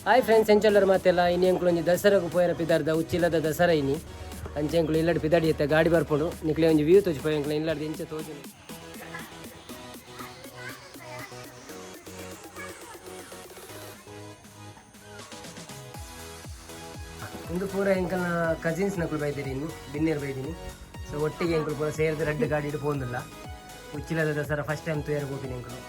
Hi friends, ಎಂಚಲ್ಲರ್ ಮಾತೆಲ್ಲ ಇನಿ ಎಂಕುಲು ಒಂಜಿ ದಸರಾಗು ಪೋಯರ ಪಿದಾರ್ದ ಉಚ್ಚಿಲದ ದಸರಾ ಇನಿ. ಅಂಚೆ ಎಂಕುಲು ಇಲ್ಲಡ್ ಪಿದಾಡಿ ಇತ್ತೆ ಗಾಡಿ ಬರ್ಪುಂಡು. ನಿಕ್ಲೆ ಒಂಜಿ ವ್ಯೂ ತೋಜಿಪೋಯ್ ಎಂಕ್ಲೆ ಇಲ್ಲಡ್ದು ಎಂಚ ತೋಜುಂಡು. ಉಂದು ಪೂರ ಎಂಕಲ್ನ ಕಸಿನ್ಸ್ ನಕುಲು ಬೈದಿರಿ ಇನ್ನು ಬಿನ್ನೇರು ಬೈದಿನಿ. ಸೊ ಒಟ್ಟಿಗೆ ಎಂಕುಲು ಪೂರ ಸೇರ್ದು ರಡ್ಡ್ ಗಾಡಿಡ್ ಪೋಂದುಲ್ಲ. ಉಚ್ಚಿಲದ ದಸರಾ ಫಸ್ಟ್ ಟೈಮ್ ತೂಯರ ಪೋಪಿನಿ ಎಂಕುಲು.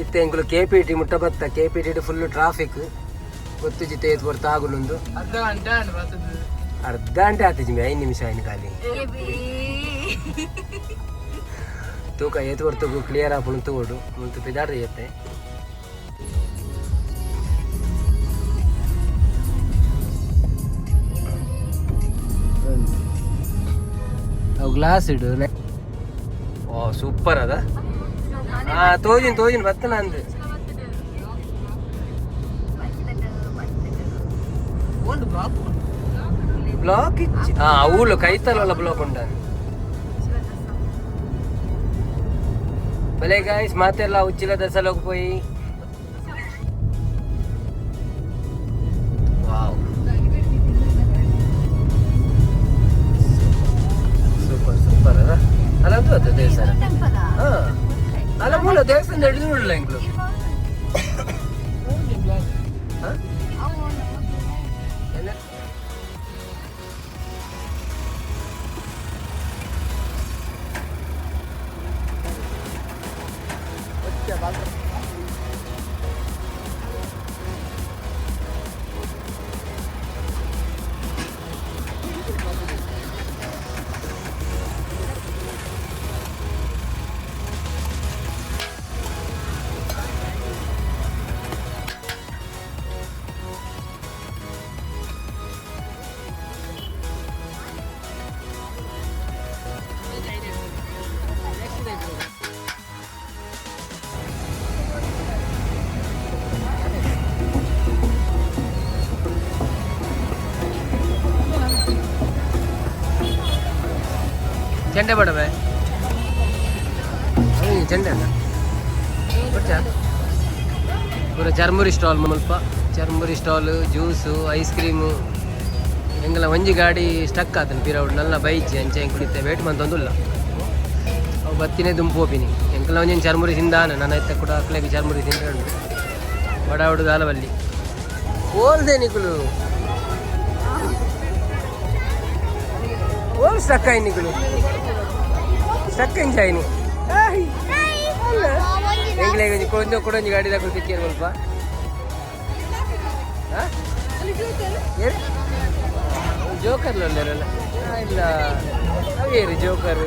ಇತ್ತೆ ಎಂಕುಲು ಕೆ ಪಿ ಟಿ ಮುಟ್ಟ ಬತ್ತ. K P T full traffic, ಗೊತ್ತುಜಿ ತೇತ್ ಪೊರ್ತು ಆಗುಲುಂದು. ಅರ್ಧ ಗಂಟೆ ಆಂಡ್ ಬತ್ತದು. ಅರ್ಧ ಗಂಟೆ ಆತಿಜಿ ಮೇ, 5 ನಿಮಿಷ ಆಯ್ನ ಖಾಲಿ. ತೂಕ ಏತ್ ಪೊರ್ತುಗು ಕ್ಲಿಯರ್ ಆಪುಂಡು ತೂವೊಡು. ಮುಲ್ತು ಪಿದಾಡ್ರಿ ಎತ್ತೆ. ಅವು ಗ್ಲಾಸ್ ಇಡು. ಓ ಸೂಪರ್ ಅದ. ಹಾ, ತೋಜಿನ್ ತೋಜಿನ್ ಬತ್ತನ ಅಂದು. ಒಂದು ಬ್ಲಾಕ್. ಬ್ಲಾಕ್ ಇಚ್ಚಿ. ಹಾ, ಅವಳು ಕೈತಲ್ಲ ಬ್ಲಾಕ್ ಉಂಟ. ಭಲೆ ಗಾಯ್ಸ್, ಮಾತೆಲ್ಲ ಉಚ್ಚಿಲ ದಸಲೋಗ್ ಪೋಯಿ. ವಾವ್, ಸೂಪರ್ ಸೂಪರ್ ಅದ. ಅಲ್ಲ, ಅದು ಅದು ದೇವಸ್ಥಾನ. ಹಾ, ಅಲ್ಲ, ಮೂಲ ದೇವಸ್ಥಾನ ಹಿಡಿದು ನೋಡಲ್ಲ ಎಂಕ್ಲು. ಹಾ? ಎಲ್ಲ? ಚೆಂಡೆ ಬಡವೆ ಚೆಂಡೆ ಅಲ್ಲ. ಪೂರ ಚರ್ಮುರಿ ಸ್ಟಾಲ್ ಮುಲ್ಪ. Churmuri stall, juice, ice cream. ಎಂಗಲ ಒಂಜಿ ಗಾಡಿ ಸ್ಟಕ್ ಆತನ ಪಿರವುಡು ನಲ್ಲ ಬೈಚಿ. ಅಂಚೆ ಎಂಕುಲು ಇತ್ತೆ ವೇಟ್ ಮಂತೊಂದುಲ್ಲ. ಅವು ಬತ್ತಿನೇ ದುಂಪು ಹೋಪಿನಿ. ಎಂಕಲ ಒಂಜಿ ಚರ್ಮುರಿ ತಿಂದಾನ. ನನ್ನ ಇತ್ತ ಕೂಡ ಅಕ್ಲೆಗ್ ಚರ್ಮುರಿ ತಿಂದ್ರೆ ಉಂಟು. ಬಡಾವಡು ದಾಲವಲ್ಲಿ ಓಲ್ದೆ ನಿಕುಲು ಓಲ್ ಸ್ಟಕ್ ಆಯ್ ನಿಕುಲು. ಸ್ಟಕ್ ಎಂಚ ಆಯ್ನಿ? ಎಂಕ್ಲೆಗ್ ಒಂಜಿ ಕೊಂಚ ಕೂಡ ಒಂಜಿ ಗಾಡಿ ದಾಕುಲು ತಿಕ್ಕಿಯರ್ ಸ್ವಲ್ಪ. ಜೋಕರ್ ಉಲ್ಲೇರಲ್ಲ? ಇಲ್ಲ, ಅವೇರಿ ಜೋಕರ್.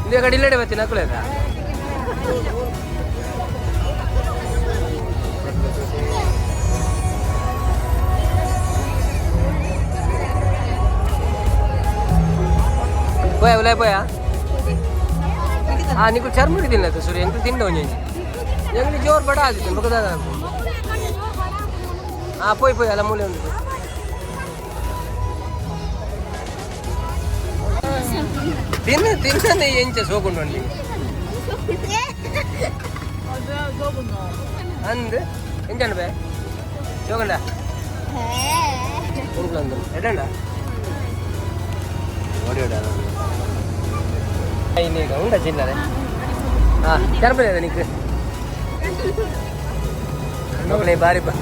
ಇಂದೇ ಕಡೆ ಇಲ್ಲಡೆ ಬತ್ತೀನಿ ಅಕುಲೇದ. ಪೋಯ ಉಲಾಯ್ ಪೋಯ. ಹಾ, ನಿಕುಲು ಚರ್ಮುರಿ ತಿನ್ನತ ಸೂರ್ಯ. ಎಂಕುಲು ತಿಂಡ ಒಂಜಿ ಎಂಕ್ಲು ಜೋರ್ ಬಡ ಆದಿತ್ತು ಬೊಕ ದಾದ. ಹಾ, ಪೋಯ್ ಪೋಯ್. ಅಲ್ಲ, ಮೂಲೆ ಉಂಟು. ತಿನ್ನ ತಿನ್ನನೆ ಎಂಚ ಸೋಕುಂಡು ಅಲ್ಲಿ ಅಂದ್ ಎಂಚಂಡ ಬೇ ಸೋಕಂಡ ಎಂಕ್ಲು ಅಂದು ಎಡಂಡ ಓಡಿ ಓಡಿ. ಈಗ ಉಂಡ ಚಿಲ್ಲರೆ. ಹಾ, ಚರ್ಮುರಿ ಅದ ನಿಕ್ ಮಕ್ಕಳೇ. ಬಾರಿ ಬಾ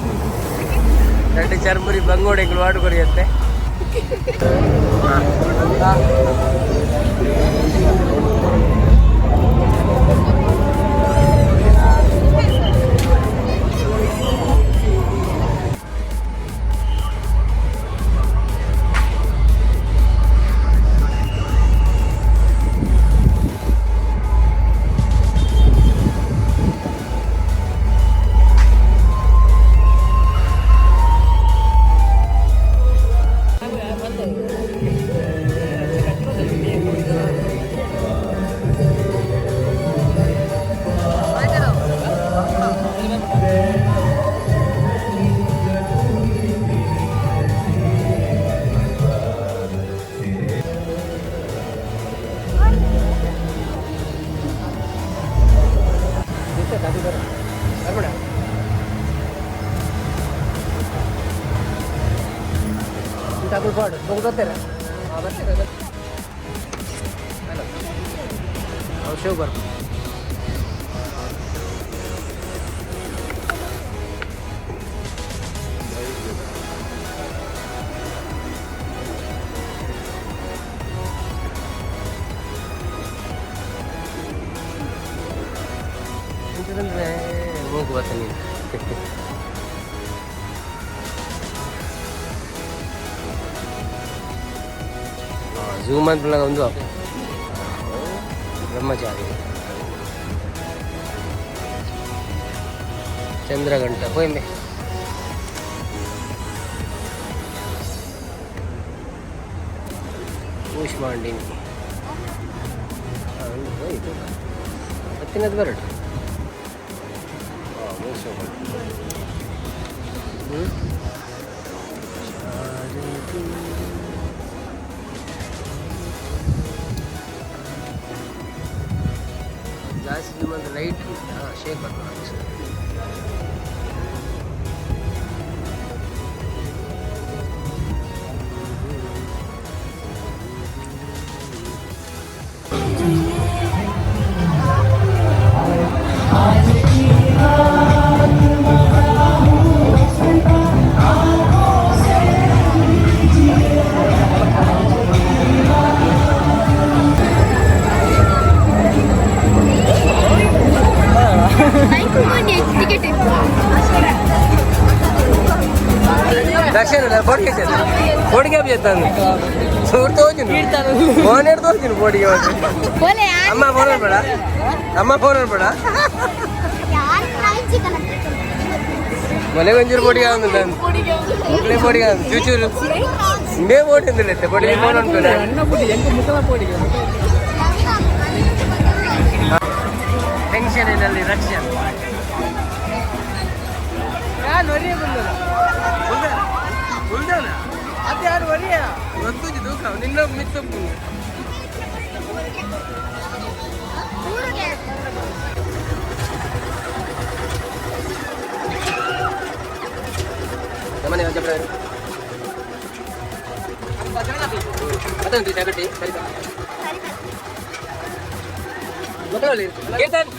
ಎರಡು ಚರ್ಮುರಿ ಬಂಗೋಡೆ ಎಂಕ್ಲು ವಾಡು ಕೊರಿಯತ್ತೆ. ಹಾ. ತಗೊಳ್ ಪಾಡು ಹೋಗಿ ಬರ್ತಾರೆ. ಹಾಂ, ಬರ್ತಾರೆ. ಅವು ಶೋ ಬರ್ಬೋದು. ಎಂತದಂದ್ರೆ ಮೂಗು ಬತ್ತ ನೀನು. ಝೂಮ್ ಅಂತ ಒಂದು ಬ್ರಹ್ಮಚಾರಿ, ಚಂದ್ರಗಂಟ ಹೋಯ್ಮೆ. ಕೂಷ್ಮಾಂಡಿನಿ ಹೋಯ್ತು. ಹತ್ತಿನದು ಬರಡು. ಹ್ಞೂ, ಜಾಸ್ತಿ ಒಂದು ಲೈಟ್ ಶೇಕ್ ಬರ್ತದೆ. ದಕ್ಷಿಣ ಕೊಡಿಗೆ ಕೊಡಿಗೆ చేస్తాను. చూడు, తోచును ఫోన్ ఎడు తోచును పొడిಗೆ. ಅಮ್ಮ ಫೋನ್ ಬೇಡ, ಅಮ್ಮ ಫೋನ್ ಬೇಡ. ಮೊಲೆ ಒಂಚೂರು పొడిగా ఉంది. ಮೊಗಲೇ పొడిగా చూచూరు ఇందే పొడి ఉంది. పొడిಗೆ ఫోన్ ఉంటుంది. ಟೆನ್ಷನ್ ರಕ್ಷನ್. ಅದು ಯಾರು ಒರಿಯ ಗೊತ್ತುಂಜಿ ತೂಕ ನಿನ್ನ ಮಿತ್ತಪ್ಪು. ನಮ್ಮನೆ ಮತ್ತೊಂದು ಸರಿ ಸರಿ. ಕೇತನ್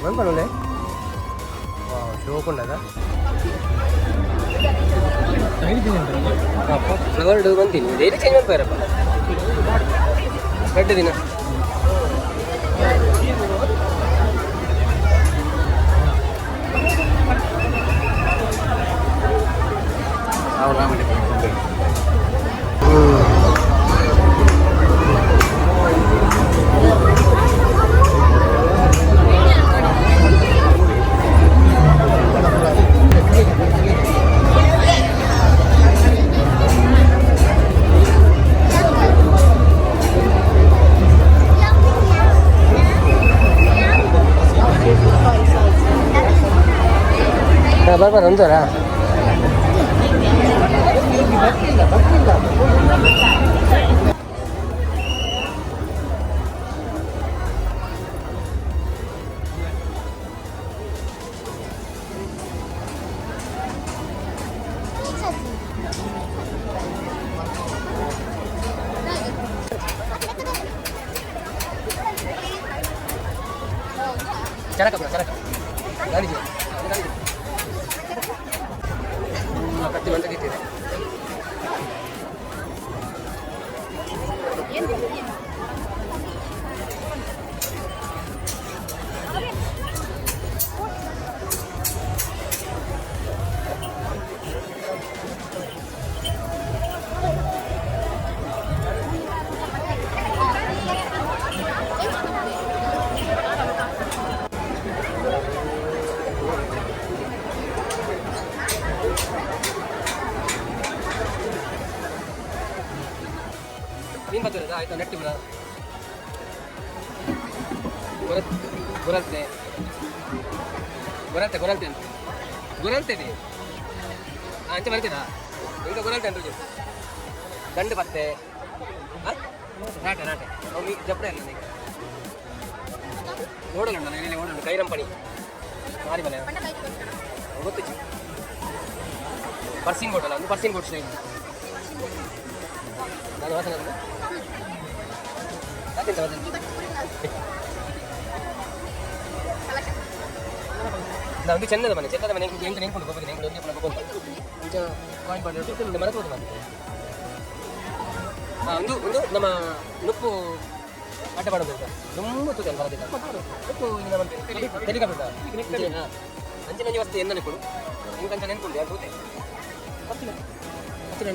ಮನ್ಪಣಲೆ ಶೋಕುಂಡದ ಫ್ಲವರ್ಡ್ ಬಂತೀನಿ. ಡೈಲಿ ಚೇಂಜ್ ಮಾಡ್ತಾರಪ್ಪ ಎರಡು ದಿನ. ಬರ್ಬಾರ ಒಂದರ. ಚರಕ ಚರಕ ಗಾಡಿ ಗಾಡಿ ಕತ್ತಿ ಬಂದಿಟ್ಟಿದೆ. ಮೀನು ಬರ್ತದೆ. ಆಯ್ತಾ? ನೆಟ್ಟಿ ಬಿಡ. ಗೊರಲ್ತೆ ಗೊರಲ್ತೆ ಗೊರಲ್ತೆ ಅಂತ ಗೊರಲ್ತೆ ಇದೆ. ಅಂಚೆ ಬರ್ತೀರಾ ಈಗ? ಗೊರಲ್ತೆ ಅಂತ ಗಂಡು ಬತ್ತೆ. ರಾಟೆ ರಾಟೆ ಅವು ಜಪ್ಪಡೆ ಅಲ್ಲ. ನನಗೆ ಓಡಲ್ಲ ಇಲ್ಲಿ ಓಡಲ್ಲ ಕೈರಂಪಣಿ ಮಾರಿ ಮನೆ ಗೊತ್ತಿಚ್ಚು ಪರ್ಸಿನ್ ಬೋಟ್ ಅಲ್ಲ ಒಂದು ಪರ್ಸಿನ್ ಬೋಟ್ ಸ್ಟೈಲ್ ನಾನು ವಾಸನೆ ಅದು ಯಾಕೆಂತ ವಾಸನೆ ಒಂದು ಚೆಂದದ ಮನೆ ಚೆಂದದ ಮನೆ ಎಂಟು ನೆನ್ಕೊಂಡು ಹೋಗ್ಬೋದು ನೆನ್ಕೊಂಡು ಒಂದೇ ಪುನಃ ಹೋಗ್ಬೋದು ಮುಂಚೆ ಕಾಯಿನ್ ಮಾಡಿ ಮರತು ಹೋದ ಮನೆ. ಹಾಂ, ಒಂದು ಒಂದು ನಮ್ಮ ನುಪ್ಪು ಆಟ ಮಾಡೋದು ಅಂತ ತುಂಬ ತೂತ ಬರೋದಿಲ್ಲ ನುಪ್ಪು ನಮ್ಮ ಹೆಲಿಕಾಪ್ಟರ್ ಅಂಚಿನ ಒಂಜಿ ವಸ್ತು ಎಂದ ಕೊಡು ನಿಂಗೆ ನೆನ್ಕೊಂಡು ಯಾರು ತೂತೆ ಗೊತ್ತಿಲ್ಲ ಗೊತ್ತಿಲ್ಲ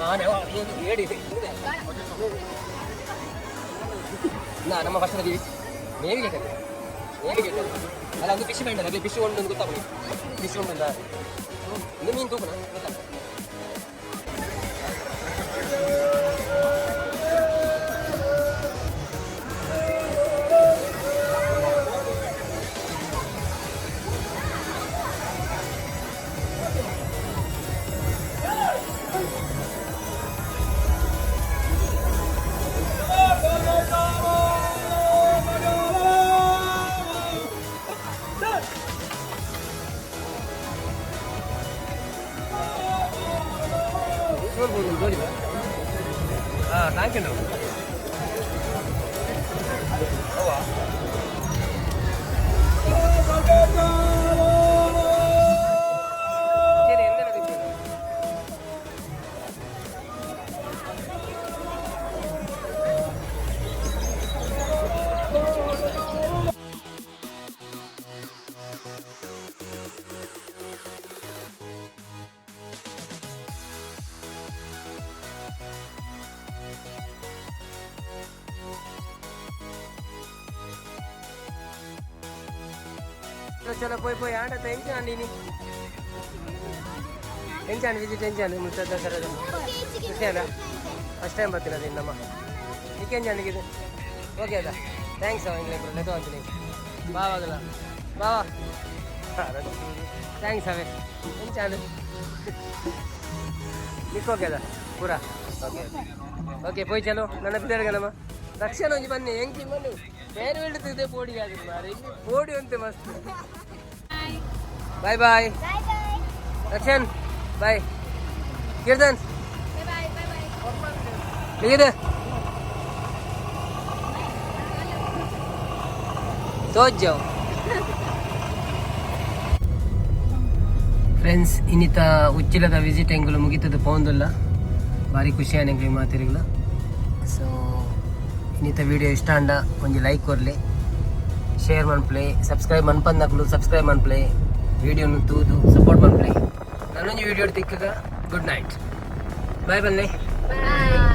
ನಾನು ಹೇಳಿ ನಾ ನಮ್ಮ ಫಸ್ಟ್ ನೇವಿಗೇಟ್ ಅಲ್ಲಿ ನೇವಿಗೇಟ್ ಅಲ್ಲಿ ಅಲ್ಲ ಒಂದು ಫಿಶ್ ಬೆಂಡರ್ ಅಲ್ಲಿ ಫಿಶ್ ಉಂಟು ಗೊತ್ತಾಗಲಿ ಫಿಶ್ ಉಂಟು ಇನ್ನು ಮೀನು ತೂಕಣ ಗೊತ್ತಾಗ್ತದೆ. ಹಾಂ, thank you. ಚಲೋ ಪೋಯ್ ಪೋಯ್ ಆಂಡ ಎಂಚಾಂಡ್ ಇನಿ ಎಂಚಾಂಡ್ ವಿಸಿಟ್ ಎಂಚಾಂಡ್ ಮುಚ್ಚದ ಸರ ಖುಷಿ ಅಲ್ಲ? ಫಸ್ಟ್ ಟೈಮ್ ಬರ್ತೀನಿ ಅದು ನಮ್ಮ ನಿಕ್ಕೆ ಎಂಚಾಂಡಿಗಿದೆ. ಓಕೆ ಅದ thanks ಎಂಗ್ಲೆ ಲೆಕ್ಕ ಅಂತೀನಿ ಬಾವಾಗಲ್ಲ ಬಾವಾ thanks ಅವೇ ಎಂಚಾಂಡ್ ನಿಕ್ ಓಕೆ ಅದ ಪೂರಾ ಓಕೆ ಓಕೆ ಪೋಯ್ ಚಲೋ ನನ್ನ ಪಿಲ್ಲರ್ಗೆ ನಮ್ಮ ರಕ್ಷಣ ಒಂಜಿ ಬನ್ನಿ ಎಂಕಿ ಬನ್ನಿ ಬೇರೆ ಹೇಳ್ತಿದ್ದೆ ಪೋಡಿ ಆಗಿದೆ ಮಾರೆ ಇಲ್ಲಿ ಪೋಡಿ ಅಂತೆ ಮಸ್ತ್. Bye bye Rakshan, bye Keerthan, Likhith ತೋಜ್. ಫ್ರೆಂಡ್ಸ್, ಇನ್ನಿತ ಉಚ್ಚಿಲದ ವಿಸಿಟ್ ಎಂಗುಲು ಮುಗಿತದ ಪೋಂದುಲ್ಲ. ಭಾರಿ ಖುಷಿ ಎಂಗ್ಲಿ ಮಾತಿರಿಗ್ಲ. ಸೊ ಇನ್ನಿತ ವಿಡಿಯೋ ಇಷ್ಟ ಅಂಡ ಒಂಜಿ ಲೈಕ್ ಕೊರ್ಲಿ, ಶೇರ್ ಮನ್ಪ್ಲೆ, ಸಬ್ಸ್ಕ್ರೈಬ್ ಮನ್ಪಂದಕ್ಲು ಸಬ್ಸ್ಕ್ರೈಬ್ ಮನ್ಪ್ಲೆ, ವಿಡಿಯೋನು ತೂದು ಸಪೋರ್ಟ್ ಮನ್ಪ್ಲೆ. ನಾನೊಂಜಿ ವಿಡಿಯೋ ತಿಕ್ಕಗ. ಗುಡ್ ನೈಟ್, ಬಾಯ್ ಬನ್ನಿ. ಬಾಯ್.